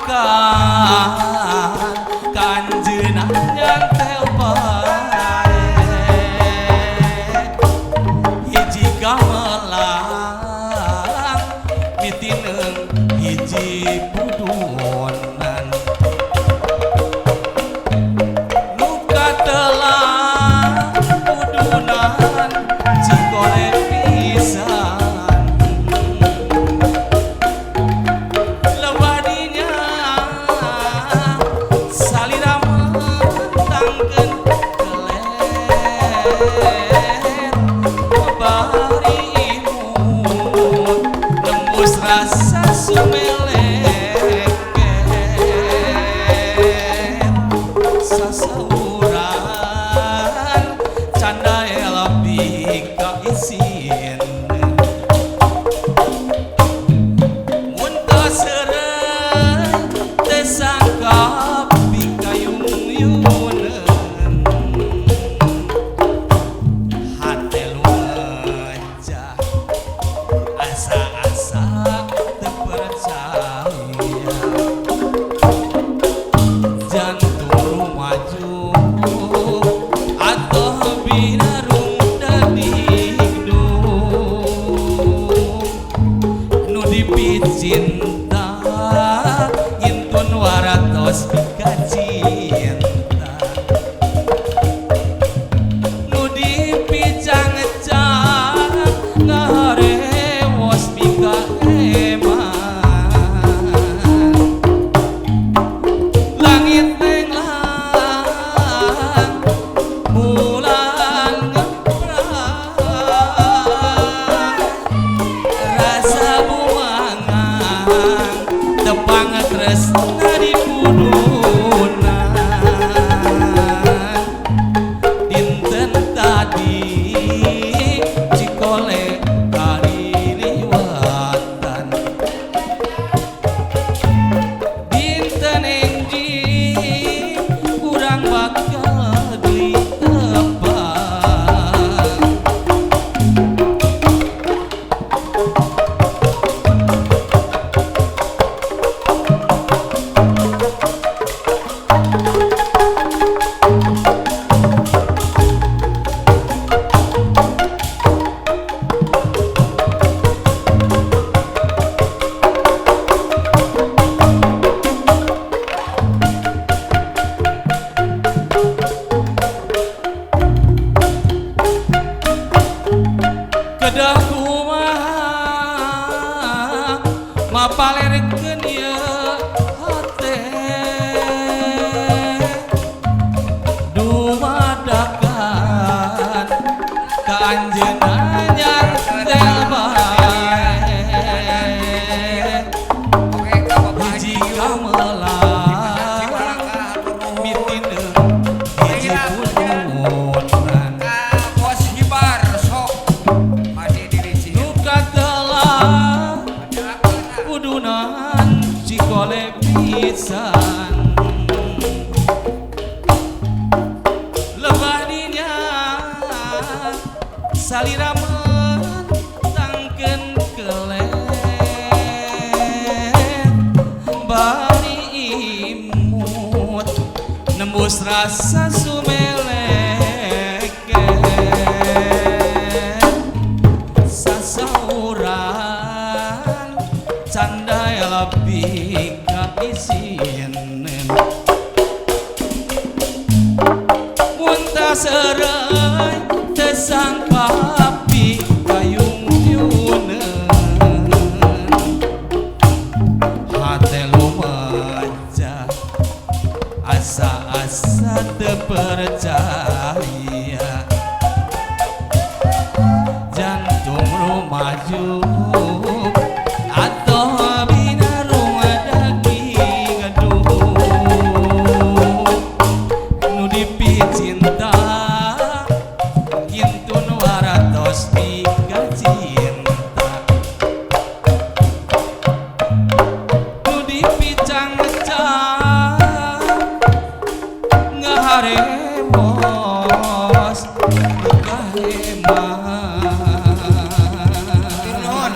Dumadakan ka anjeunna nyantel bae. Hiji gamelan mitineung hiji pudunan, nu katelah pudunan Cikole pisan. Lebah dinya salira mentangkeun keler, bari imut nembus rasa sumeleket. Sasauran canda lebih ka isin, mun kaseureuy teu sangka pikayung-yuneun. Hate lumejah, asa-asa teu percaya, jantung rumaju atau binarung dadigdung. Nu dipicinta ngintun waratos pikacinta, nu dipicang-cang ngaharewos pikaeman. Langit nenglang, bulan ngeprang, rasa buangan tepang tresna di pudunan. Dinten tadi Cikole kaliliwatan, dinten enjing urang bakal deui tepang. Kedah kumaha mapalerkeun ieu hate, dumadakan ka anjeunna nyantel bae. Oke, ka Bapak Hiji Haji Yu. gamelan mitineung hiji pudunan, Ka Bos Hibar sok masih di licin. Nu katelah pudunan Cikole pisan. Lebah dinya salira mentangkeun keler, bari imut nembus rasa sumeleket. Sasauran canda lebih ka isinen, mun seureuy teu sangka pikayung-yuneun. Hate lumejah, asa-asa teu percaya, jantung rumaju atau binarung daging gaduh. Nu dipicinta kintun waratos pikacinta, nu dipicang-cang ngaharewos kaheman. Atur nuhun.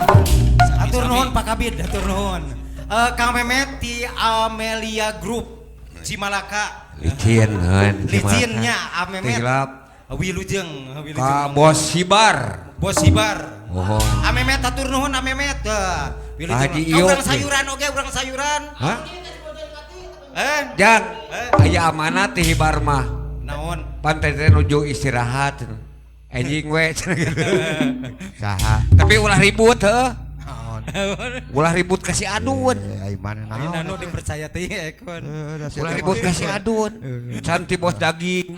Atur nuhun, Pak Kabid, atur nuhun. Kang Memet ti Amelia Group Cimalaka. Licin heun. Licinnya Amemet. Hilap. Wilujeng, wilujeng. Ka Bos Sibar. Bos Sibar. Oh. Amemet hatur nuhun Amemet. Wilujeng. Haji Ka Iyok. Urang sayuran oge, urang sayuran. Hah? Eh, Jang, aya amanat ti Hibar mah. Naon? Pan teh nuju istirahat. Enjing we cenah gitu. Saha? Tapi ulah ribut heuh. Naon? Ulah ribut kasih adun. Eh, ai mana naon? Ayeuna nu dipercaya teh Ekon. Ulah ribut kasih adun. Canti bos daging.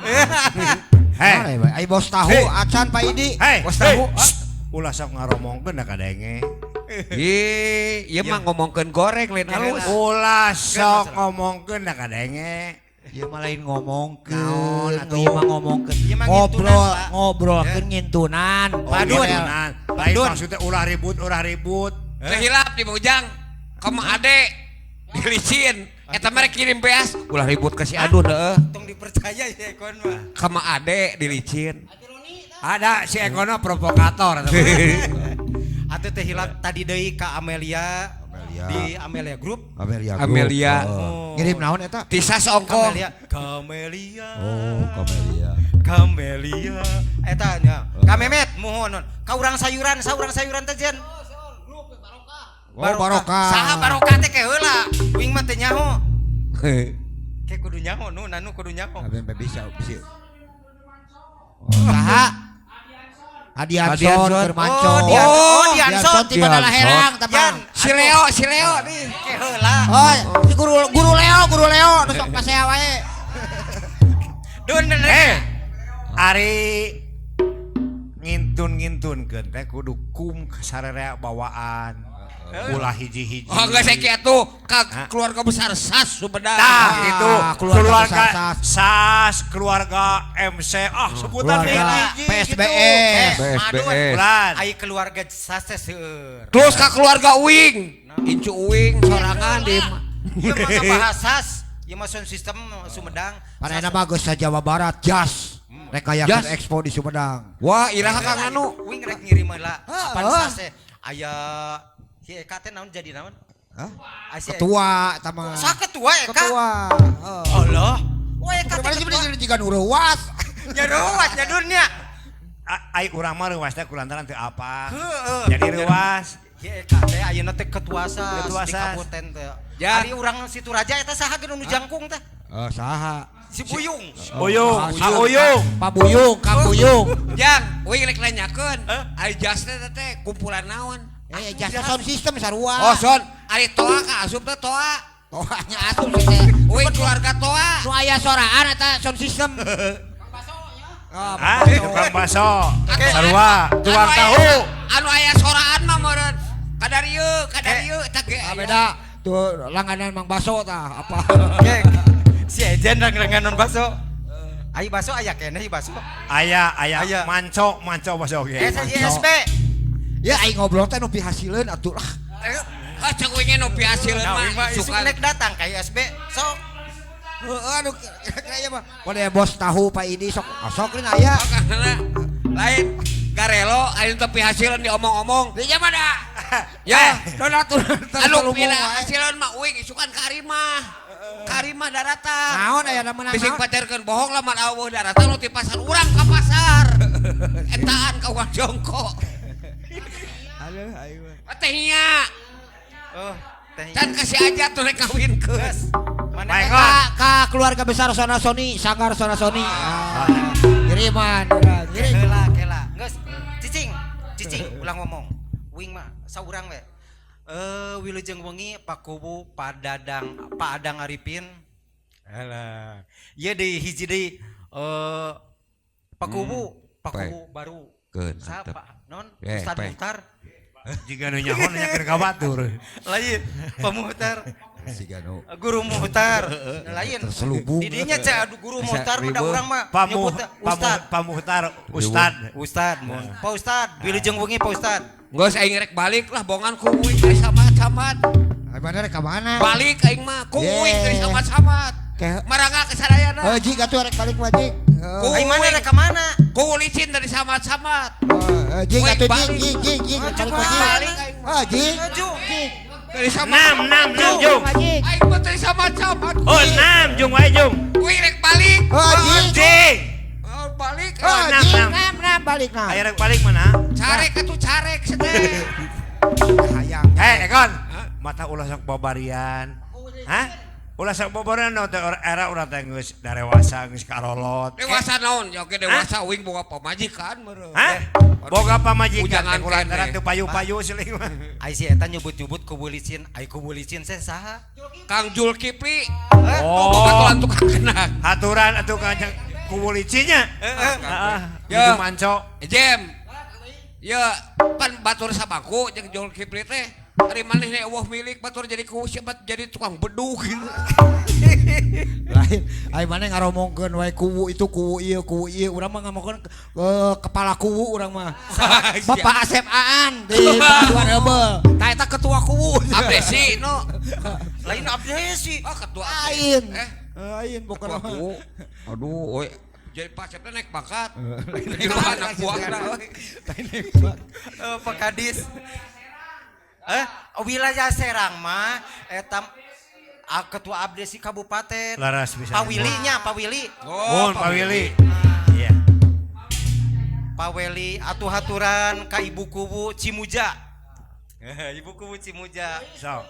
Hei, ai bos tahu acan Pak Idi. Hei, Bos tahu. Ulah sok ngaromongkeun da kadenge. Ih, ieu mah ngomongkeun goreng lain halus. Ulah sok ngomongkeun da kadenge. Ieu mah lain ngomongkeun, Naon atuh ieu mah ngomongkeun. Ieu mah Ngobrol, ngintunan, Pak. ngobrolkeun ngintunan. Oh, Padun. ngintunan. Lain maksudnya ulah ribut, ulah ribut. Teu hilap di Ujang. Kamu ade dilicin. Eta mah rek kirim beas, ulah ribut kasih adun heuh. Tong dipercaya ya Ekon mah. Kama ade dilicin. Ada si Ekono provokator. Atuh teh hilap tadi deui ka Amelia. Amelia. Di Amelia Group. Amelia. Group. Amelia. Oh. Ngirim naon eta? Tisas ongkoh. Kamelia, Kamelia. Oh, Kamelia. Kamelia. Eta nya. Ka Memet muhun. Ka urang sayuran, sa urang sayuran teh Jen. Oh, barokah. Saha barokah teh ke heula. Uing mah teu nyaho. Ke kudu nyaho nu nanu kudu nyaho. Abi bisa bisa. Saha? Adianson Adianson. keur manco. Oh, Oh, Dianson. ti Mandala Herang tah Yan, Si Leo, si Leo nih. Ke heula. Oh, si guru guru Leo, guru Leo nu sok pasea wae. Dun Ari ngintun-ngintunkeun teh kudu kum sararea bawaan. Ulah hiji-hiji. Oh enggak saya kira tuh ka keluarga besar SAS Sumedang. Tah gitu. Keluarga Keluarga besar SAS. SAS, keluarga MC. Ah, sebutan Keluarga hiji PSBS. PSBS. Bulan. Ai keluarga sase seueur. Terus ka keluarga Uing. Incu Uing sorangan di Ieu mah ngabahas SAS, ieu mah sound system Sumedang. Panena mah geus Jawa Barat jas. Rekayakeun Jas. expo di Sumedang. Wah, iraha Kang Anu. Uing rek ngirim heula. Kapan Heeh. SAS teh? Aya si Eka teh naon jadi naon? Hah? Ai si Eka. Ketua eta mah. Sa ketua Eka? Ketua. Heeh. Allah. Wah Eka teh Kemarin ketua. sih jika nu reuas. Nya reuas nya dunya. Ai urang mah reuas teh kulantaran teu apa. Heeh. Jadi reuas. Si Eka teh ayeuna teh ketua SAS Ketua di SAS. kabupaten teh. Ya. Ari urang Situraja eta saha ge nu jangkung teh? Eh, saha? Si Buyung. Uyung, ah Uyung. Pak Buyung, Kang Buyung. Jang, Uing rek nanyakeun. Ari jas teh teh kumpulan naon? Eh, jasa sound system sarua. Oh, son, ari toa ka asup teh toa. Toanya asup sih teh. Uing keluarga toa. Nu aya soraan eta sound system. Oh, Ah, tukang bakso. Sarua, tukang tahu. Anu aya soraan mah meureun. Kadarieu, kadarieu eta ge. Ah, beda. Tuh langganan Mang Baso tah apa. Oke. Si Ejen rang-ranganon baso. Ai baso aya keneh baso. Aya, aya, Aya. manco, manco baso oge. Eh sa JSP. Ya aing ngobrol teh nu pihasileun atuh lah. Ah, cek uing nu pihasileun Nah, mah mah isuk isukan. nek datang ka ISB. Sok. Heeh, anu kira ieu mah. Pada bos tahu Pak Idi sok sok lain aya. Oh, karena lain garelo aing teu pihasileun diomong-omong. Di mah da. Ya, Donatur anu pina hasileun mah uing isukan ka Arimah. Ka Arimah daratan. Naon aya menang Bising naon? pacarkeun bohong lamun aweuh daratan nu ti pasar urang ka pasar. Etaan ka uang jongkok. Aduh aing mah. Teh nya. Oh, teh. Can kasih aja tuh rek kawinkeun. Geus. Mana Baik, teh? Ka keluarga besar Sona Sony, Sanggar Sona Sony. Ah, kiriman, kirim. Kela kela. Geus. Cicing, cicing ulah ngomong. Uing mah saurang we. Wilujeng wengi Pak Kubu, Pak Dadang, Pak Adang Arifin. Alah. Ieu deui hiji deui Pak Kubu, Pak Baik. Kubu baru. Keun, Sa antep. Pak non Eh, Ustad baik. Muhtar. Jika nu nyaho nanyakeun ka batur. Lain Pak Muhtar. Siga nu Guru Muhtar. Lain. Terselubung. Didinya cek aduh guru Bisa Muhtar mah da ribet. urang mah Pamu, nyebut teh pamu, Ustad. pamuhtar, Ustad. Ustad, mun. Pak Ustad, wilujeng wengi Pak Ustad. Geus aing rek balik lah bongan ku uing dari samat-samat. Ai mana rek ka mana? Balik aing mah ku uing dari Yeah. samat-samat. Ke- Marangga ke sadayana. Eh, jik atuh rek balik mah jik. Ku Ai mana uing. rek ka mana? Ku licin dari samat-samat. Eh, jik Wih, atuh jik balik. jik jik jik Ah, balik mah coba. jik. Balik aing mah. Ah, jik. Maju. Jik. Teu sama. 6 6 6 Jung. Aing mah teu sama camat. Oh, 6 Jung wae Jung. Kuing rek balik. Oh, Jing. Oh, balik. Oh, 6 6 6 balik nah. Ayo rek balik mana? Carek atuh carek sedeh. Hayang. Hei, Ekon. Mata ulah sok babarian. Hah? Ulah sok babarian no teh era urang teh geus darewasa geus karolot. Dewasa naon? Ya oke dewasa uing boga pamajikan meureun. Hah? Boga pamajikan Ujangan teh urang keneh. teh payu-payu siling mah. Ai si eta nyebut-nyebut kubu licin, ai kubu licin teh saha? Kang Julkifli. Oh. Boga tuan tukang kenak. Aturan atuh ka kubu licinnya. Heeh. Ya. Itu manco. Jem. Ya, pan batur sabangku jeung Julkifli teh. Ari maneh nih eueuh milik batur jadi ku siapa jadi tukang bedug gitu. Lain, ai maneh ngaromongkeun wae kuwu itu kuwu ieu kuwu ieu urang mah ngomongkeun kepala kuwu urang mah. Bapak Asep Aan di Paduan Heubeuh. Tah eta ketua kuwu. Abdesi no. Lain abdesi. Oh, ketua Lain. Lain bukan ketua kuwu. Aduh, oi. Jadi Pak Asep teh naik pangkat. Jadi anak buahna. Pak Kadis. Wilayah Serang mah eta ketua abdesi kabupaten. Laras bisa. Pak Willy nya, Pak Willy. Oh, Pak Willy. Iya. Pak Willy atuh haturan ka Ibu Kuwu Cimuja. Ibu Kuwu Cimuja. So.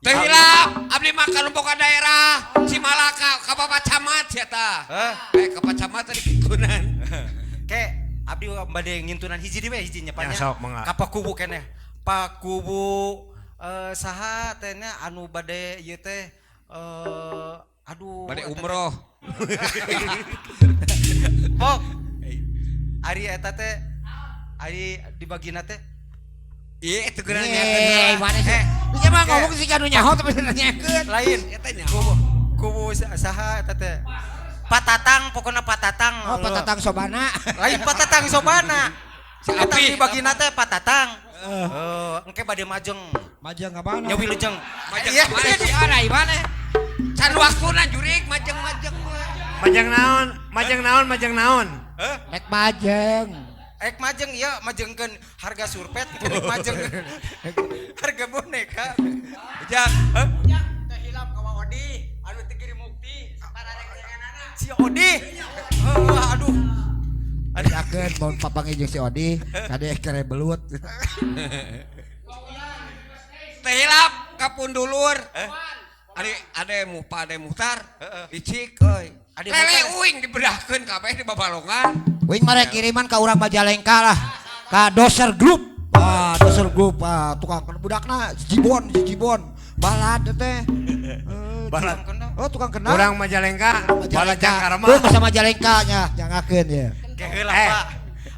Teh hilap, abdi mah ka daerah Cimalaka ka Bapak Camat sia tah. Ka Bapak Camat tadi kitunan. Ke abdi bade ngintunan hiji deui we hiji nya Ya, sok mangga. Ka Pak Kuwu keneh. Pak Kuwu saha teh nya anu bade ieu teh aduh Bade umroh. Pok. Ari eta teh ari dibagina teh Iya, itu geura Eh, mana sih? Bisa mah ngomong sih kanu nyaho tapi nanyakeun. Lain. Eta nyaho. Kuwu saha eta teh? Patatang pokona Patatang. Oh, Patatang Sobana. Lain Patatang Sobana. Eta Api. dibagina teh Patatang. Engke bade majeng. Majeng ka mana? Nya wilujeng. Majeng Iya. ka mana sih? Ada mana? Can waktuna jurig majeng-majeng. Majeng naon? Majeng naon? Majeng naon? Rek majeng. Ek majeng ya, majengkeun harga surpet rek majeng. Harga boneka. Ujang. Teh hilap ka Odi, anu teu kirim mukti, saparareng-renganana. Si Odi. Heuh, aduh. Adakeun mun papanggih jeung si Odi, kade kere belut. Teh hilap ka pundulur. Ari ade mu Pak Ade Muhtar. Icik euy. Ade Lele Muhtar. uing dibedahkeun kabeh di babalongan. Uing mah rek kiriman ka urang Majalengka lah. Ka Doser Group. Ah, Doser Group, ah, tukang budakna Jibon, Jibon. Balad teh. Balad. Oh, tukang kenal. Urang Majalengka, balad Jakarta. Tuh masa Majalengka nya, jangakeun ya. Ke heula Pak.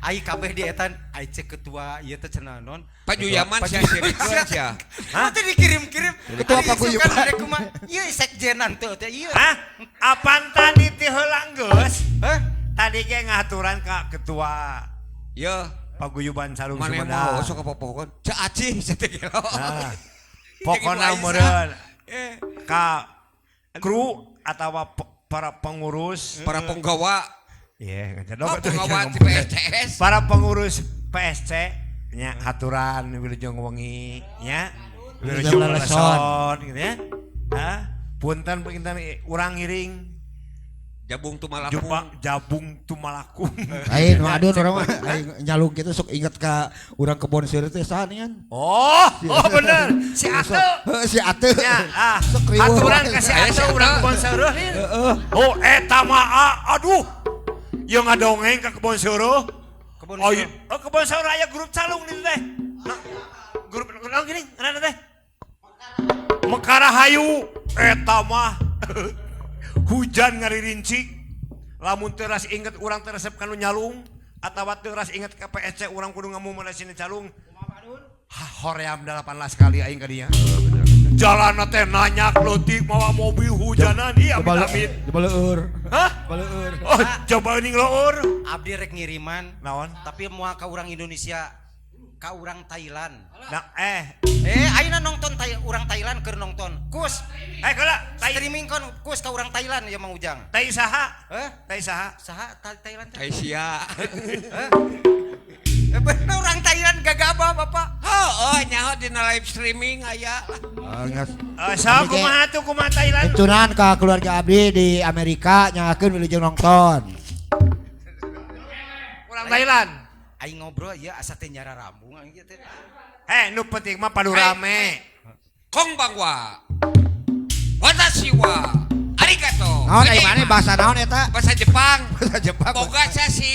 Ai kabeh di etan, ai cek ketua ieu teh cenah non. Pajuyaman sia sirikeun sia. Hah? Teh dikirim-kirim. Ketua paguyuban. Ieu sekjenan teu teh ieu. Hah? Apan tadi ti heula geus? Hah? Tadi ge ngaturan ka ketua Ye, paguyuban Sarung maneh mah Sumedang. sok apa-apa Cak Acih sia teh gelo. Nah, pokona meureun ka kru atawa para pengurus Para penggawa, iya oh, penggawa di PSCS. para pengurus PSC nya aturan wilujeng wengi nya wilujeng leleson gitu ya. Hah? Punten punten urang ngiring Jabung tumalapung. Jabung tumalakung. Lain mah aduh urang mah aing nyalung kitu sok inget ka urang kebon seueur teh saha nih kan. Oh, oh bener. Si Ate. Heeh, si Ate. Ya, ah, Sok riweuh. aturan ka si Aya Ate si Ate. urang kebon seueur. Oh, eta mah aduh. Ieu ngadongeng ka kebon seueur. Kebon Oh, iya. Oh, kebon seueur aya grup calung di teh. Nah, grup naon gini? Ngaranna teh? Mekarahayu eta mah. Hujan ngaririnci. Lamun teu ras inget urang teu resep kanu nyalung atawa teu ras inget ka PSC urang kudu ngamu sini calung. Hah, hoream 18 kali aing ka dinya. Jalanna teh nanyak leutik mawa mobil hujanan iya amit-amit. Coba leur. Hah? Baleur. Oh, coba ning leur. Abdi rek ngiriman. Naon? Tapi moal ka urang Indonesia, ka urang Thailand. Nah, ayeuna nonton urang Thailand keur nonton. Kus. Kala, streaming kon kus ka urang Thailand ya Mang Ujang. Tai saha? Hah? Tai saha? Saha Thailand teh? Tai sia. Bener orang Thailand gagabah Bapak. Heeh, nyaho dina live streaming aya lah. Oh, geus. Eh, sok kumaha tuh kumaha Thailand? Intunan ka keluarga abdi di Amerika nyangakeun wilujeng nonton. Urang Thailand. Aing ngobrol ya asa teh nyara rambung aing teh. Eh, nu penting mah padu rame. Konbanwa. Watashi wa arigato. Naon ai maneh bahasa naon eta? Bahasa Jepang. Bahasa Jepang. Boga sia si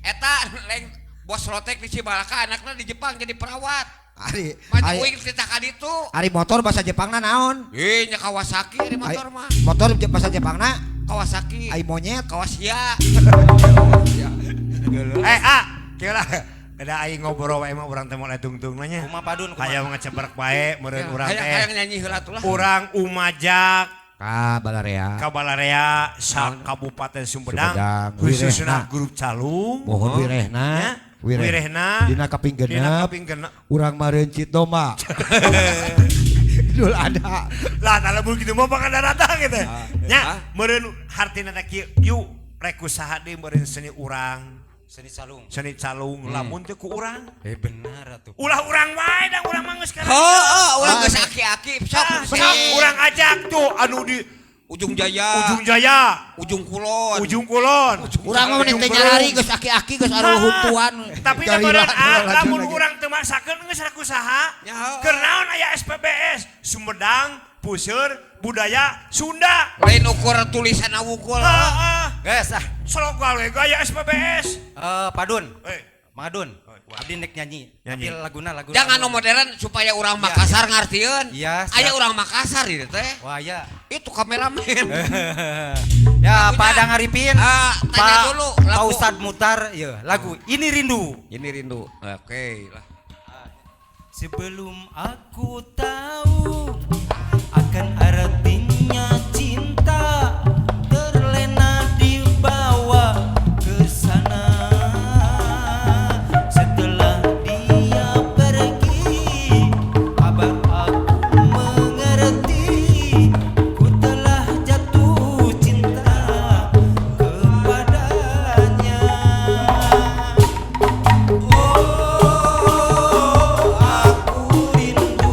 eta lain bos rotek di Cibalaka anaknya di Jepang jadi perawat. Ari Maju ari, uing titah ka ditu. ari motor bahasa Jepangna naon? Ih, nya Kawasaki ari motor Ai- mah. Motor bahasa Jepangna Kawasaki. ai monyet. Kawasia. Eh, ah, kira ada aing ngobrol wae mah urang teh moal tungtung nya. Kumaha Padun kumaha? Hayang ngecebrek wae meureun urang Hayang teh. hayang nyanyi heula tuh lah. Urang umajak Ka Balarea. ka Balarea sa Kabupaten Sumedang, Sumedang, khususna Wirehna. grup Calung. Mohon wirehna. Ya, wirehna. Dina kaping Dina genep. kaping genep. Urang mareuncit domba. Idul Adha. Lah, tah lamun kitu mah bakal datang gitu. Nya, meureun hartina teh kieu, yuk rek usaha deui meureun seni urang, Seni calung. seni calung lamun teu ku urang. Eh benar atuh. Ulah urang wae da urang mah geus karena. Heeh, urang geus aki-aki sok Ah, sok urang ajak tuh anu di Ujung Jaya, Ujung Jaya, Ujung Kulon. Ujung Kulon. Urang mah mending teh Ujung nyarari Berung. geus aki-aki geus aruhuntuan. Tapi da meureun ah, lamun urang teu maksakeun geus rek usaha. Ya, heeh. Keur naon aya SPBS, Sumedang, Puseur, Budaya, Sunda. Lain ukur tulisan wungkul. Heeh. Geus ah. Sok gawe gaya SPBS. Eh Padun. Eh, Mang Adun. Abdi nek nyanyi. Nyanyi. Tapi laguna lagu. Jangan nu modern supaya orang Makassar ngartieun. Iya, siap. Aya orang Makassar ieu teh. Wah ya. Itu kameramen. Ya Lagunya. Pak Adang Arifin. Ah, tanya Pak- dulu, Pak lagu. Ustadz Mutar, ya lagu Ini Rindu. Ini rindu. Oke lah. Sebelum aku tahu akan artinya cinta terlena dibawa ke sana. Setelah dia pergi, kabar aku mengerti ku telah jatuh cinta kepadanya. Oh, aku rindu.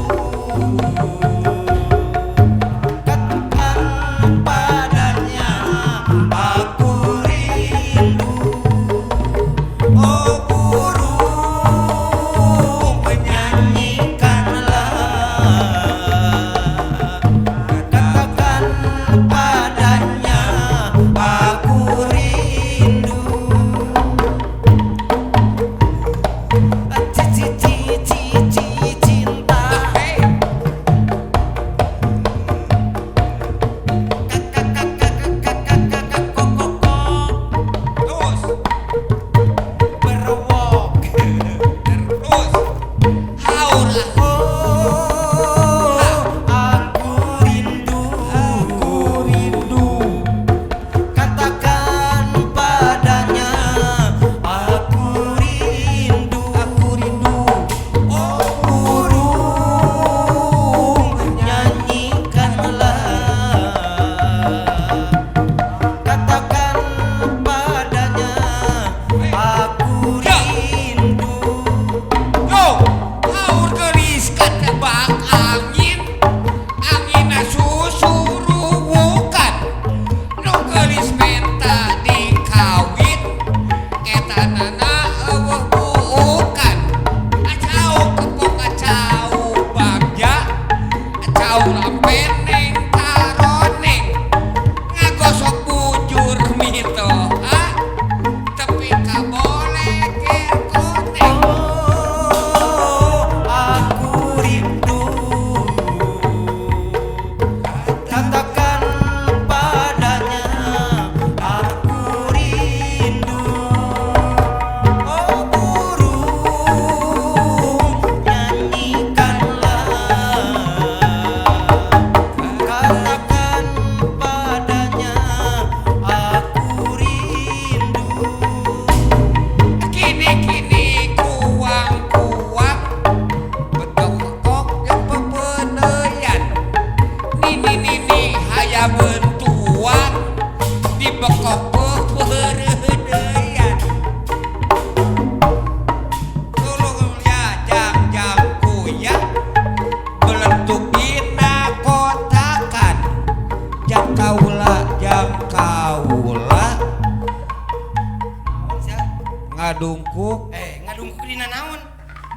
Ngadungkuk. Ngadungkuk dina naon?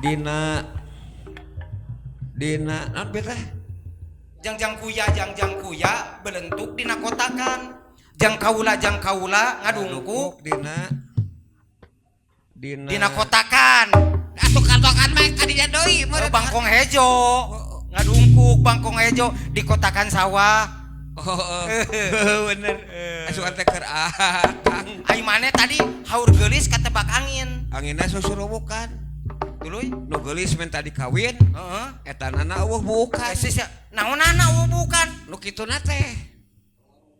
Dina dina naon bi teh? Jangjang kuya, jangjang kuya belentuk dina kotakan. Jang kaula, jang kaula ngadungkuk dina dina dina kotakan. Atuh kotakan mah kadinya deui. Oh, bangkong hejo. Ngadungkuk bangkong hejo di kotakan sawah. Oh, bener. Asukan teh keur akang. Ai maneh tadi haur geulis katebak angin. Anginna susurubukan. Tuluy. Nu geulis minta dikawin. Heeh. Eta nana eueuh bukan. Eh, sia naonana eueuh bukan? Nu kituna teh.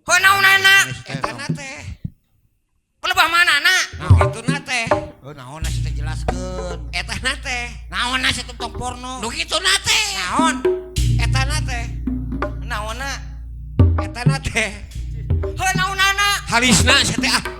Heuh, naonana? Eta teh. Pelebah manana? Nu kituna teh. Oh, naon sia teh jelaskeun. Eta teh. Naon sia teh tong porno. Nu kituna teh. Naon? Eta teh. Naonna? Eta teh. Heuh, naonana? Halisna sia teh ah.